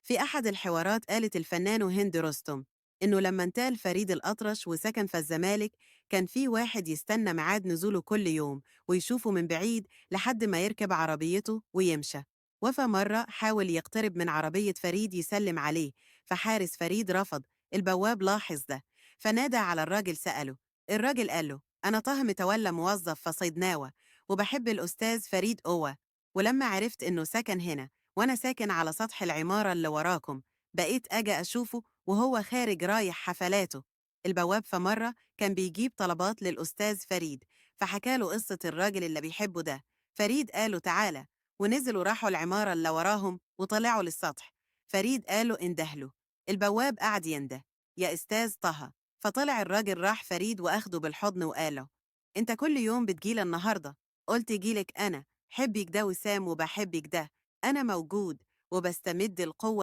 في أحد الحوارات قالت الفنانة هند رستم إنه لما انتقل فريد الأطرش وسكن في الزمالك كان في واحد يستنى ميعاد نزوله كل يوم ويشوفه من بعيد لحد ما يركب عربيته ويمشى. وفى مرة حاول يقترب من عربية فريد يسلم عليه، فحارس فريد رفض. البواب لاحظ ده فنادى على الراجل سأله. الراجل قال له: أنا طه متولى موظف في صيدناوة وبحب الأستاذ فريد أوى، ولما عرفت إنه سكن هنا وأنا ساكن على سطح العمارة اللي وراكم بقيت أجي أشوفه وهو خارج رايح حفلاته. البواب فمرة كان بيجيب طلبات للأستاذ فريد فحكى له قصة الراجل اللي بيحبه ده. فريد قاله تعالى، ونزلوا راحوا العمارة اللي وراهم وطلعوا للسطح. فريد قاله اندهله. البواب قعد ينده: يا أستاذ طه. فطلع الراجل، راح فريد وأخده بالحضن وقاله: أنت كل يوم بتجيلي النهاردة، قلت جيلك أنا، حبك ده وسام وبحبك ده، أنا موجود وبستمد القوة.